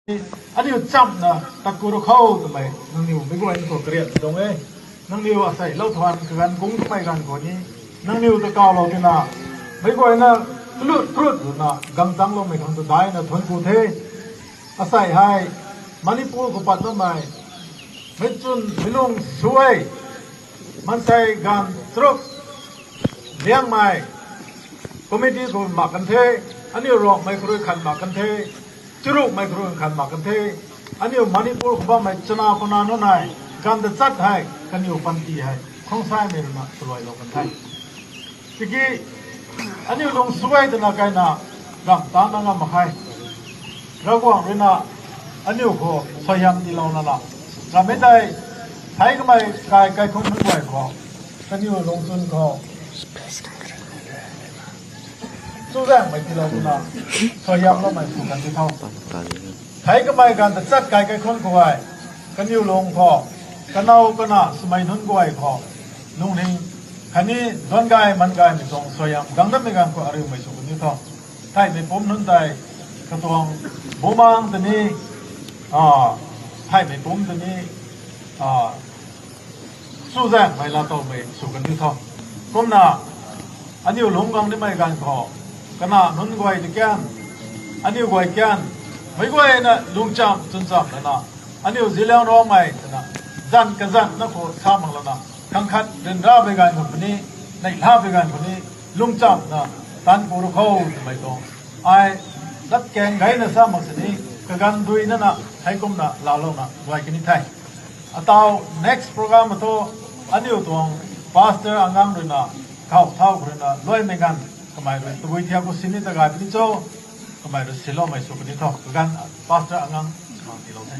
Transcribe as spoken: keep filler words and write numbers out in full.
Aniu chamna tat ku ru khou twmei nangniw meic guayna khou kariat tuang e. Nangniw asei lou thuan kaganv kung twmei ganv khou ni, nangniw ta kawlou tina, meic guayna klut krut runa gang tangloumei khang ta daina thuanc ku the. Asei hei Manipur khou pat bammei meic chwn meic lung suai, mansei ganv charuk, Liangmei committee khou mak kan the, aniu Ruangmei khou rui khan mak kan the, Churukmei khou rui khan mak kan the, aniu Manipur khou bammei chana pana nunc hei, ganv tachat hei, kaniw panty hei Khongsaimei rui na swluailou kan the. Tiki aniu lung suai twna kaina ramh tana ngam mak khe. Ravguangc rui na aniu khou suaihiam tiilouna la, rammei tei, thei kamei kai kaikhunc nunc guay khou, kaniw lungchwn khou chuzaenghmei tiilou twna suaihiamloumei sw kan di tho. Thei kamei ganv tachat kai kaikhunc khou hei, kaniw lung khou, kanow kana swmei nunc guay khou, lungning khatni duan gay man gaymei tuang suaihiam gang dammei ganv khou ariumei sw kan di tho. Theihmei pumc nunc tei, katuang bumaeng tei ni, theihmei pumc tei ni, chuzaenghmei laatowmei sw kan di tho. Kumna aniu lungc gang nimei ganv khou, kana nunc guay ta kan, aniu guay kan, meic guayna lungcham chwnchamv lana, aniu Zeliangrongmei twna, zanc kazanc na khou sa mak lana, khang khat ryanramei ganv khou puni, neihlamei ganv khou ni, lungchamna tanc ku ru khou twmei tuang, ai latkaeng gayna sa mak sini, kaganv dui nana heikumna laalouna guay kan ni the. Ataw next program a thu, aniu tuang pastor Angang rui na, khou thau khou rui na luaimei ganv, kamei rui tabui thiak khou sini ta gay puni cho, kamei rui siloumei sw kan di tho. Kaganv pastor Angang khang tiilou the.